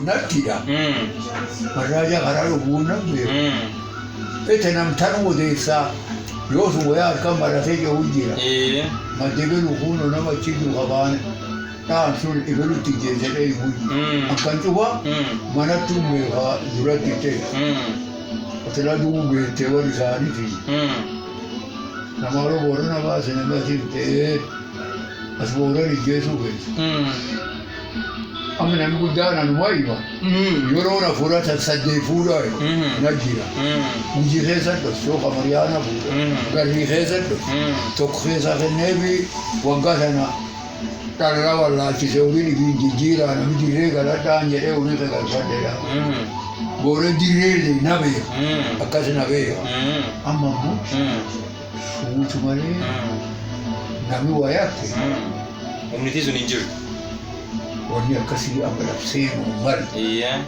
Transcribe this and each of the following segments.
Nattidha. Marraaja karaa dhuguu nan beeku. Ete namtan odeessaa yoo sun wayaa harkan maratee ce'uu jira. Madde belu kuno nama achi jiru kabaan dhaan sun ebelutti ijjeessadhee himu jira. Akkan cufa manatti beekaa duratti ta'e. Otila du'uu beektee warri isaaniiti. Namoota Boorana baase nama asiif ta'ee as Booran ijjeesuu feete. Amma namni guddaan anuma hima. Yeroo na fudhatan saddeet fuudhaa hima. Na jira. Gujii keessa dhos yoo kamariyaana fuudha. Garrii keessa dhos. Tokko keessaa kenneefi waggaa sana dhalala wallaalchise horii dhibiin jijjiiraa namni dirree galadhaan jedhee horii kee galfadheedha. Booreen dirree illee na beeka. Akkas na beeka. Amma immoo suutu malee namni waa yakke. Humnitii sun hin jirtu. Wanni akkasii amma labseenuu mali.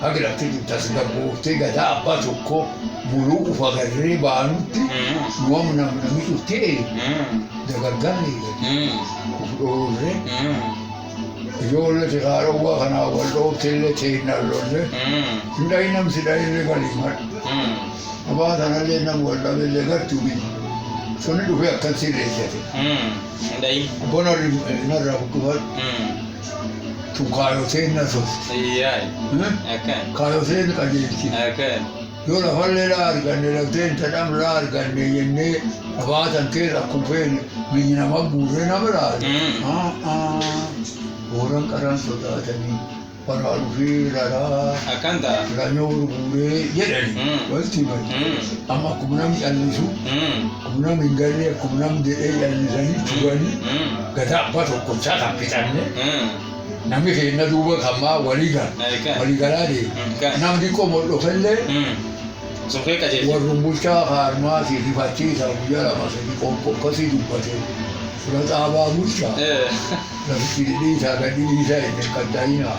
Haga labsee jirtu tasgabbooftee gadaa abbaa tokko muluu ufa garree baanutti nu amma namni dhuftee dagargarree uf dhoorree ijoollee tikaarowwaa kanaa wal dhooftellee teennaan lolle hin dhahin namsi dhahillee galii madhu. Abaa kanallee nam wal dhabellee gartuu biyya. Suni dhufee akkan sirreessate. Hin dhahin. Bona narraa buqqifadhu. Tun kaayoteen na tolti. Akkan. Kaayoteen qajeelchi. Akkan. Yoo lafallee laa arganne lafteen tadham laa arganne jennee abaatan keessa akkuma feene biyyi nama guurree nama laala. Booran qaraan sodaatanii baraa dhufee raraa Akkan ta'a. lanyoo guuree jedhani walitti himani. Amma akkuma namni callisu akkuma namni hin galle akkuma namni jedhee callisanii turanii gadaa abbaa tokko kan fixanne namni keenya duuba kamaa walii gala. Walii galaa deema. Namni xiqqoo mol'ofellee Sun kee qajeelcha. Warrun bulchaa kaarmaatii rifachiisa guyyaa lama sadii qoqqoqqasii dubbate fula xaabaa bulchaa lafitti dhidhiisaa gad dhidhiisaa jenne qaxxayinaa.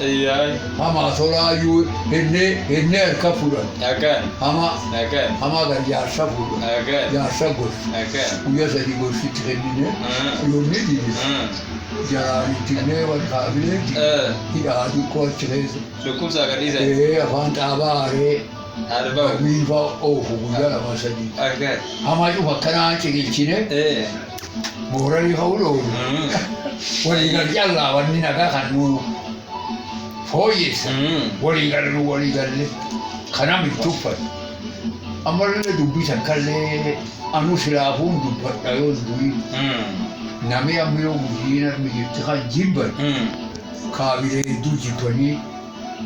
Hamaa tolaayyuu hennee hennee harka fuudhan. Akkan. Hamaa Akkan. hamaa gar jaarsa fuudhan. Akkan. Jaarsa gorsi. Akkan. Guyyaa sadii gorsitti kennine yoonni dide jaraan itti himnee wal kaabilee hidhaa xiqqoo achi keessa. Dhukkubsaa gadhiisan. Ee afaan xaabaa haree. Haadha ba'u. Miifa oofu guyyaa lama sadii. Akkan. Hamaa cufa akkanaa ciqilchine booranii ka'uu dhoowwu. Walii gal callaa wanni nagaa kan nu fooyyessa. Walii gallu walii galle kanam itti uffatu. Ammallee dubbii takkallee anu silaafuun dubbadha yoo durii. Namni amma yoo guyyiin armi jirti kan jibban kaabilee hedduu jibbanii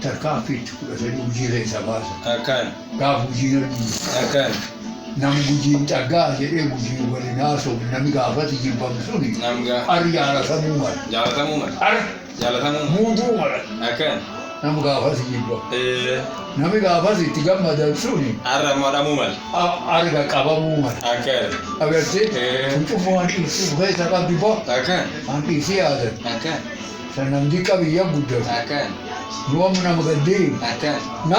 tarkaanfii itti fudhatanii hojii keessa baasan. Akkan. Gaafa hojiin argi Akkan. Nam gujiin xaggaa jedhee gujiin waliin haasa'u namni gaafati jibbamu suni Namgaa. ar jaalatamuu mala. Jaalatamuu mala. Ar Jaalatamuu mala. muuduu mala. Akkan. Nam gaafati jibbamu. Namni gaafas itti gammadan suni Arra madhamuu mala. Arga qabamuu mala. Akkan. Agartee kun cufa waan dhiibsuu keessa qabdi boo Akkan. waan dhiibsee yaadan. Akkan. San namni qabiyya guddatu. Akkan. Nu amma nama gaddee Akkan. na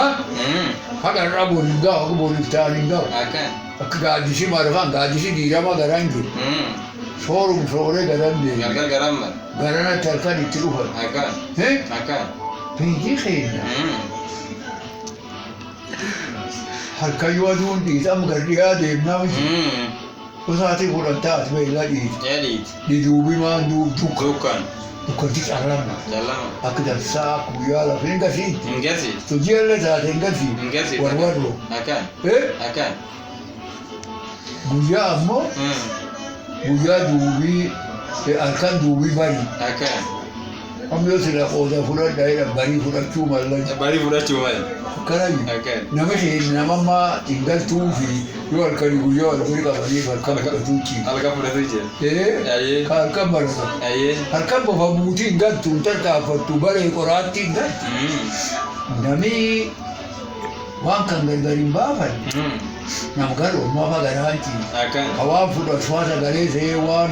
haqa irraa boriif gahu akka boriif ta'an hin gahu. Akkan. Akka gaaddisi marfan gaaddisi diirama garaan jiru. Soorum sooree garan deemu. Gargar garan mala. Garanatti halkan itti dhufan. Akkan. Akkan. Biyyi keenya halkan yoo aduun dhiite amma gar dhiyaa deemnaa miti. Gosaatii kudhan taate beellaa dhiite. Jedhiit. Diduubi maan duub dukka. Dukkan. Dukkanti callama. Jallama. Akka dansaa akka guyyaa lafa hin gasiitti. Hin gasiit. Hojii taate hin gasiitti. Hin gasiitti. Warwarroo. Akkan. Akkan. Guyyaa ammoo guyyaa duubii halkan duubii barii. Akkan. Amma yoo sila qooda fudhadha jedhan barii fudhachuu mallan. Barii fudhachuu mala. Akkana Akkan. Nama keenya nama ammaa hin galtuu fi yoo halkanii guyyaa wal bira qabaniif halkan fudhatuu ciisu. Halkan fudhatuu jira. Ee ka halkan barata. Halkan bofa buutii hin galtu hin tarkaanfattu baree qoraattii hin galtu. Namni waan kan gargar hin baafanne nama gara ormaa fa garaan ciisu. Akkan. Ka waan fudhatu faa sagalee ta'ee waan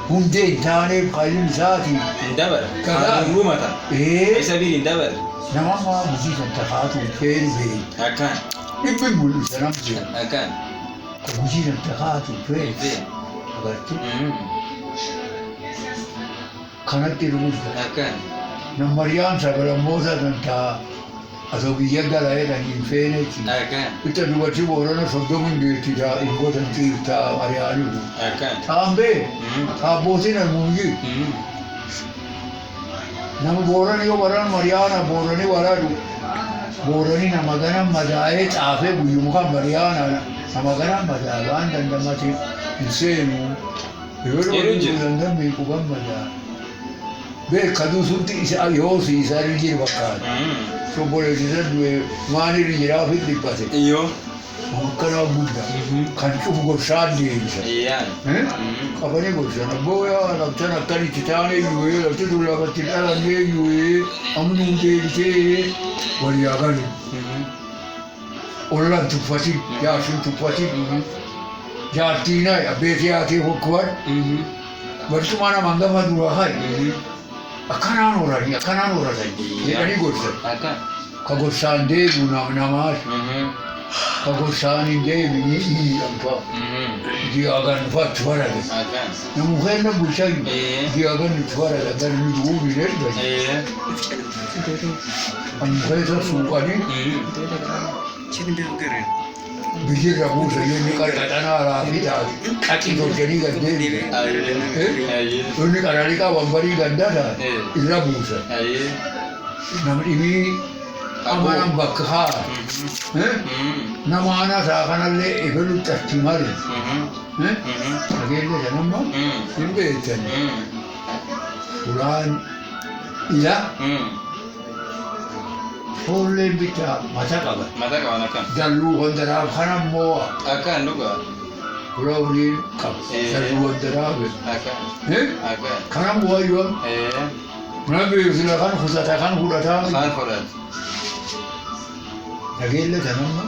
hundee hin taaneef qalli isaatii. Hin dabala. Karaa. Gurgurumata. Ee Isa biir hin dabala. Nama ammaa hojii kan takaatu feeri feeri. Akkan. Dhibbi mul'isa nam jira. Akkan. Ka hojii kan takaatu feeri. Agartee kanatti rukuta. Akkan. Nammariyaan sagalammoota kan taa Asoo biyya gala jedhan hin feene jechuudha. Akkan. Itti dubartii Boorana 30 deetti taa ilgoota taa ari'anii. Akkan. Taambee taabbootiin almuuyyii. Nama Boorani yoo baran Mariyaana Boorani waraadu Boorani nama gana madaa'ee xaafee guyyuma kan Mariyaana nama gana madaa'e waan dandamate hin seenu. Yeroo Yeroo jiru. dandamee quban madaa. Beekaduu sunti isa yoo siisaa jiru fakkaata. Sobboleessisa du'e waan irra jiraa fi dhiphate. Iyo. Akkanaa guddaa kan cufu gorsaan deebisa. Iyyaan. Qabanii gorsan abboo yaa laftan akkanitti taane iyyuu lafti tun lafatti dhalannee iyyuu amnuu deebisee walii galu. Ollaan tuffatin jaarsin tuffatin jaartiin abbeetii haatee hokkuwan barcuma nama hangama dura hayi akkanaan horanii akkanaan horatan jedhanii gorsan. Akkan. Ka gorsaan deebi'u namaas ka gorsaan hin deebi'in hiidhamfa. Ji'aagan dhufatti farade. Akkan. Namu kenna bulchayu. Ji'aagan itti farade gara nu du'uu hin ergan. Amma suuqanii biyyirra buusa yoonni qarqaxanaa raafii taate qaqii tolchanii gad deebi'u. Yoonni qaraarii qaban barii gandaa taate irra buusa. Nama dhibii amanan bakka haa. Nama aanaa isaa kanallee ebelutti achi male. Dhageelle sanamma hin beektan. Fulaan ila foolleen bitaa mata qaba. Mata qaban akkan. Dalluu wandaraaf kana immoo Akkan dhugaa. fuula waliin qaba. Dalluu wandaraaf. Akkan. Akkan. Kana bu'ayyoo mana beeksisa kan fudhata kan fudhataa. Kaan fudhatu. Dhageelle sanamma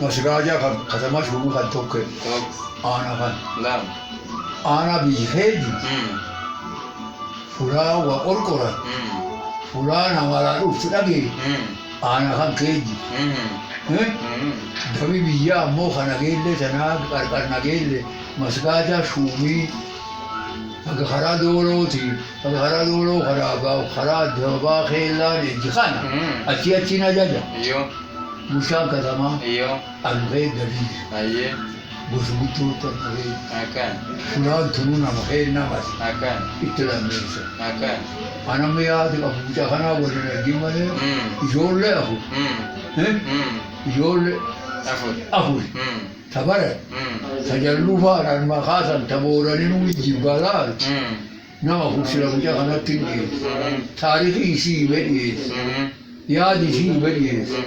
masgaajaa kan katamaa shuumuu kan tokko Tokko. aanaa kan Lama. aanaa biyyi feeju fulaa waa qorqoran fulaa namarraa dhuftu dhagee aanaa kan keeji. Dabi biyyaa ammoo kan nageelle sanaa qarqar nageelle masgaajaa shuumii haga karaa doolooti haga karaa dooloo karaa baa'u karaa dabaa keellaan ejji kana achi achiin ajaja Iyo. bulchaan katamaa Iyo. alfee galii Ayyee. gosa guddootti alfee Akkan. fulaan tunuu nama kennamas Akkan. itti lammeessa. Akkan. Anamma yaadu qabu mucaa kanaa waliin argin malee ijoollee afur ijoollee Afur. afur tabara tajalluu faadhaan maqaasan tabooranii nu jibbalaa nama afur sila mucaa kanatti hin dhiyeessu. Taarikii isii hime dhiyeessu. Yaadi isii hime dhiyeessu.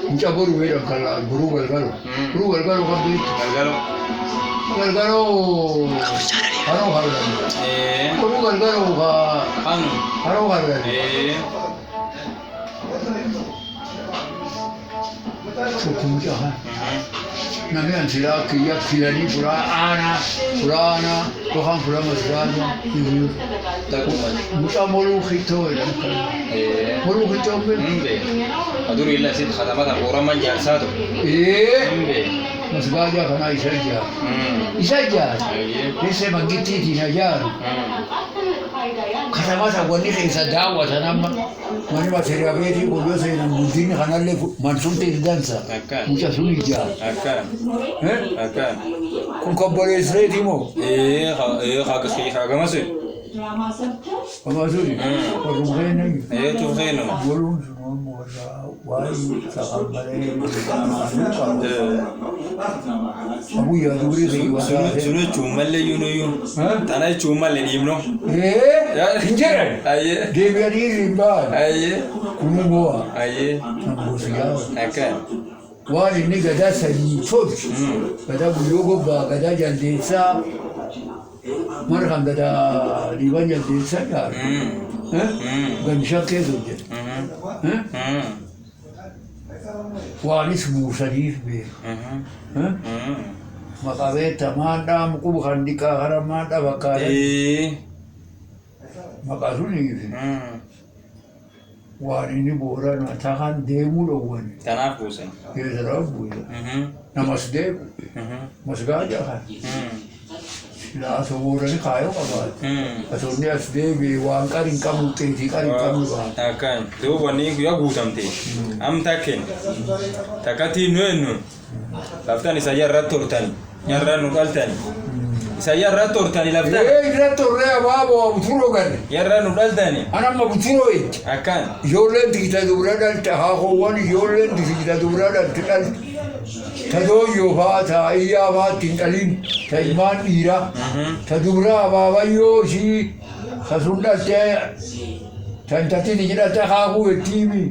Mucaa boruu jedhan kan laa boruu galgaloo. Boruu galgaloo kan beektu. Galgalo. Galgaloo haroo hargan. Boruu galgaloo kaa Kanu. haroo hargan. Tokko mucaa kana. Namni an silaa kiyya filanii furaa aanaa furaa aanaa yookaan furaa masgaanaa. Takkuma. Mucaa moruu kittoo jedhan kan. Moruu kittoo hin Humbe. Aduri illa sit khatamata qoraman jaarsaa ture. Ee Humbe. masgaajaa kanaa isa ijaaru. Isa ijaaru. Keessa mangittiitiin ijaaru. Katamata wanni keessa daawwatan amma manni materiyaa beetii guyyoo seenan guddinni kanallee mansunti hin dansa. Akkan. Mucaa sun ijaaru. Akkan. Akkan. Kun kobboleesseeti moo? Hagama sun. Homaa suni. Warrum keenna. Tuufeenuma. Boluun sun ammoo warra waa'ee saqammalee qaba. Abuyyaa durii fi waan Sunu jechuun mallee yuunuyyuu. Tana jechuun mallee dhiibno. Hin jedhan. Ayyee. Deebi'anii hin ba'an. Ayyee. Kunuu mo'a. Ayyee. Kan gosi yaa'u. Akkan. Waan inni gadaa sadii tolchu. Gadaa guyyoo gobbaa, gadaa jaldeessaa. Mana kan gadaa dhiiban jaldeessaa jaaru. Ganshaa keessa hojjeta. Waanis buusaniif beeku. Maqaa beektaa maandhaa quba kan dhiqaa kana maandhaa fakkaatan. Maqaa suniif waan inni boorana takan deemuu dhowwan. Tanaaf buusan. Keessarraa buusa. Namas deemu. Masgaajaa kan. Silaa asoo boorani kaayoo qabaate. Asoonni as deebi'e waan qari hin qabnu xeetii qari hin qabnu baate. Akkan duuba wanni guyyaa guutamte am takken takkatiin nu ennu laftan isa yarratti hortani yarra nu dhaltani isa yarratti hortani laftan Ee irratti horree abaaboo buturoo galle. yarra nu dhaltani Anamma buturoo itti. Akkan Ijoolleen tikita dubra dhalte haakoowwan ijoolleen tikita dubra dhalte dhalte. Ta dooyyoo fa'aa ta iyyaa fa'aa ittiin dhalin ta ilmaan dhiiraa. Ta dubra abaabayyoo ishii ta sun dhaltee ta intalti jedhalte akaakuu ittiimi.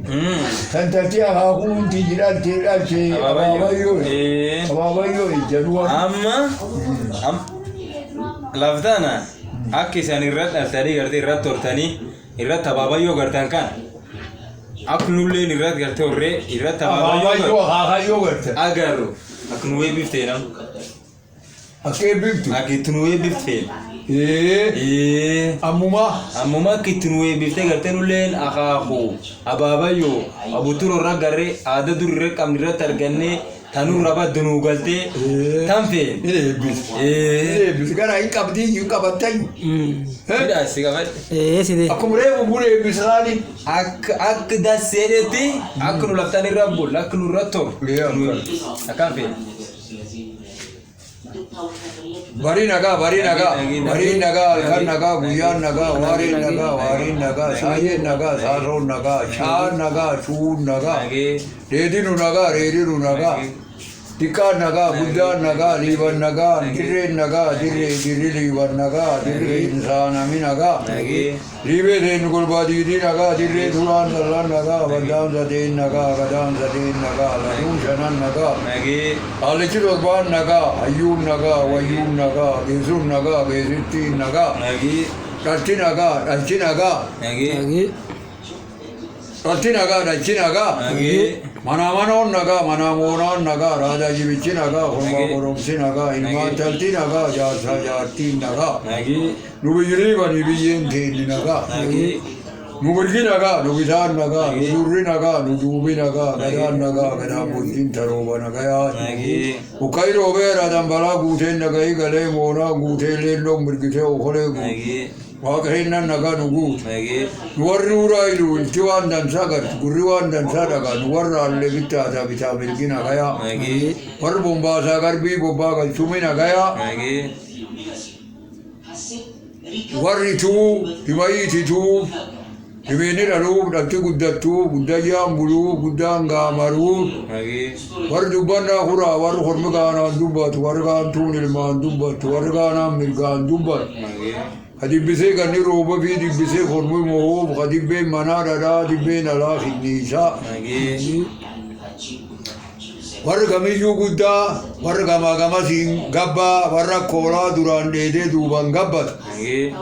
Ta intalti akaakuu inti jedhalte dhalte abaabayyoo. Abaabayyoo ijjanuwa. Amma laftana akka isan irra dhaltanii gartee irratti hortanii irratti abaabayyoo gartan kan akka nulleen irratti gartee horree irratti Abaabayyoo abaabayyoo akaakayyoo garte. Agarru akka nu eebbifte nam. Akka eebbiftu. Akka itti nu eebbifte. Ee Ee. Ammumaa. Ammuma akka itti nu eebbiftee gartee nulleen akaakuu abaabayyoo abuturo irra garree aadaa dur irra qabnu irratti argannee tanurra baddu nuu galtee tan feen. Inni eebbisu. Ee. Inni eebbisu. Gara hin qabdii hin qabattayyu. Midhaas si qabadhe. Ee sidee. Akkuma reefu buna eebbisaani. Akka akka dasseedetti akka nu laftan irra bulle akka nu irra toru. Ee, akkan. Akkan feen. Barii nagaa, barii nagaa, barii nagaa, halkan nagaa, guyyaan nagaa, waariin nagaa, waariin nagaa, saayyeen nagaa, saasoon nagaa, shaan nagaa, shuun nagaa, Nagee. dheedinu nagaa, reedinu nagaa, xiqqaan nagaa, guddaan nagaa, liiban nagaa, dirreen nagaa, dirree dirri liiban nagaa, dirree insaanami nagaa, Nagee. liibee teen golbaa diidii nagaa, dirree turaan sallaan nagaa, baddaan sadeen nagaa, gadaan sadeen nagaa, laduun shanan nagaa. Nagee. Haalichi torbaan nagaa, hayyuun nagaa, wayyuun nagaa, geessuun nagaa, geessittiin nagaa, Nagee. dhalchi nagaa, dhalchi nagaa, Nagee. Nagee. dhalchi nagaa, dhalchi nagaa, Nagee. manaa manoon nagaa, manaa moonaan nagaa, raadaa jibichi nagaa, kormaa koromsi nagaa, ilmaan talti nagaa, jaarsaa jaartiin nagaa, Nagee. Nu biyyi liibanii biyyeen teenni nagaa, Nagee. Nu mirgi nagaa, nu bitaan nagaa, nu durri nagaa, nu duubi nagaa, gadaan nagaa, gadaan bultiin tarooba nagayaa. Nagee. Ukkai roobeera dambalaa guuteen nagahii galee moonaa guutee leelloon mirgitee okolee guute. Nagee. Waaqa hinnan nagaa nu guute. Nagee. Nu warri uuraa ilu ilti waan dansaa gartu gurri waan dansaa dhagaa nu warra allee bittaataa bitaa mirgi nagayaa. Nagee. Warri bombaasaa garbii bobbaa galchumi nagayaa. Nagee. Warri tuu himayiitituu himeenni dhaluuf dhalti guddattuu guddayyaan buluu guddaan gaamaruu. Nagee. Warri dubbannaa kuraa warri hormi gaanaan dubbatu warri gaantuun ilmaan dubbatu warri gaanaan mirgaan dubbatu. Nagee. Ka dibbisee ganni rooba fi dibbisee hormi moo'uuf ka dibbeen manaa dhadhaa dibbeen alaa finniisaa. Nagee. Warri kamiyyuu guddaa warri gamaa gamasiin gabbaa warra koolaa duraan dheedee duubaan gabbatu. Nagee.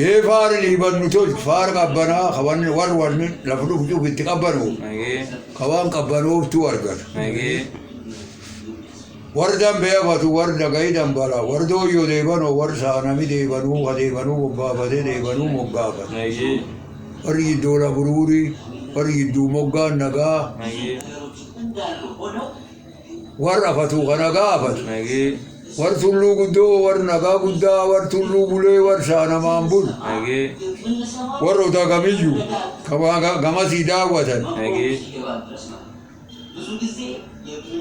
Ee faara liiban nu tolchu faara qabbanaa kawan warri warri lafa dhufu itti qabbanu Nagee. kawaan qabbanooftuu argatu. Nagee. Warri dambee hafatu warri dhaga'ii dambala warri dooyyoo deebanoo warri saanami deebanuu ka deebanuu bobbaafatee deebanuu moggaafate. Nagee. Warri gidduu laburuurii warri gidduu moggaan nagaa Nagee. Warri afatu ka nagaa afatu. Nagee. Warri tulluu guddoo warri nagaa guddaa warri tulluu bulee warri saanamaan bulu. Nagee. Warri otaa kamiyyuu gamasii daawwatan. Nagee.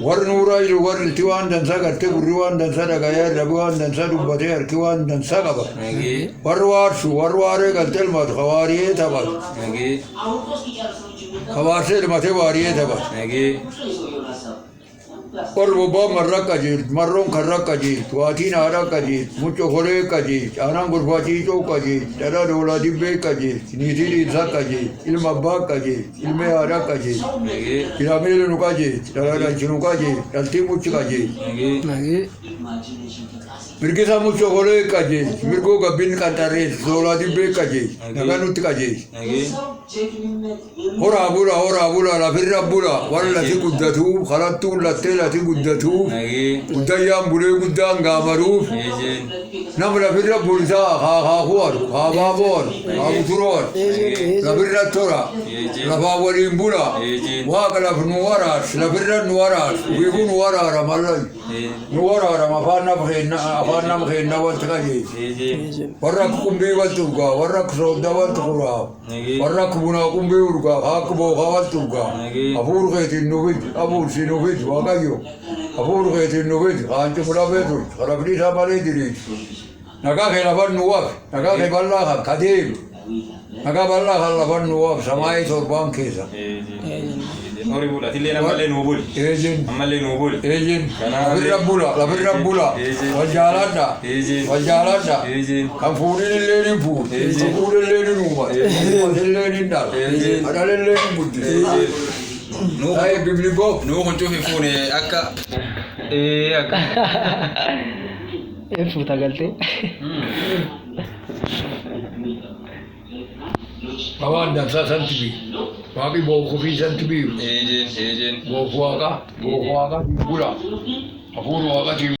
Warri nuuraa jiru warri ilti waan dansaa gartee gurri waan dansaa dhagayee arrabi waan dansaa dubbatee harki waan dansaa qaba. Nagee. Warri waarsu warri waaree galtee elmatu ka waariyee taphatu. Nagee. Ka waarsee elmatee waariyee taphatu. Nagee. Warri bobbaan marra qajeeltu marroon karra qajeeltu waatiin haadha qajeeltu mucca kolee qajeeltu aanaan gorfaa ciicoo qajeeltu dhadhaa doolaa dibbee qajeeltu niitii dhiirsaa qajeeltu ilma abbaa qajeeltu ilma haadha qajeeltu Nagee. Filameelu nu qajeelchu dhalaa dhalchi nu qajeelchu dhaltii muchi qajeelchu. Nagee. Nagee. Mirgisa mucha kolee qajeelchu mirgoo gabbinni qanxarreessu doolaa dibbee qajeelchu nagaa nutti qajeelchu. Nagee. Horaa bula horaa bula lafirra bula warri lati guddatuuf kalattuun lattee lati guddatuuf Nagee. guddayyaan bulee guddaan gaamaruuf Eejeen. nama lafirra bultaa haa haakuu haru haa baaboo haru haa buturoo haru Eejeen. lafirra tora lafaa waliin bula Eejeen. waaqa laf nu waraars lafirra nu waraars ufiifuu nu waraara mallan. Nu waraarama afaan nama keenna afaan nama keenna walti qajeelchi. Warra akka qumbii walti urgaa, warra akka sooddaa walti quraa, warra akka bunaa qumbii urgaa, akka bookaa walti urgaa. Hafuur keetiin nu fidi, hafuursi nu fidi, Waaqayyo. Hafuur keetiin nu fidi, kaanci fudhamee turte, karafni isaa malee diriirti. Nagaa kee lafan nu waaf, nagaa kee bal'aa kan kadeelu. Nagaa bal'aa kan lafan nu waaf, samaayii torbaan keessa. Horii bula. Atillee ammallee nuu buli. Eejin. Ammallee nuu buli. Eejin. Lafirra bula, lafirra bula. Wal jaaladha. Wal jaaladha. Kan fuudhin illee ni fuudhu. Kan fuudhin illee ni uumata. Kan uumate illee ni dhala. Kan dhala illee ni guddisa. Ta'e bibli boo. Nuu kun cufi fuune akka. Akka. Fuuta galtee. Waan dansaa santi bii. Waaqi bookuu fi santi bii. Eejeen eejeen. Bookuu waaqa. Bookuu waaqa bula. Hafuura waaqatiin.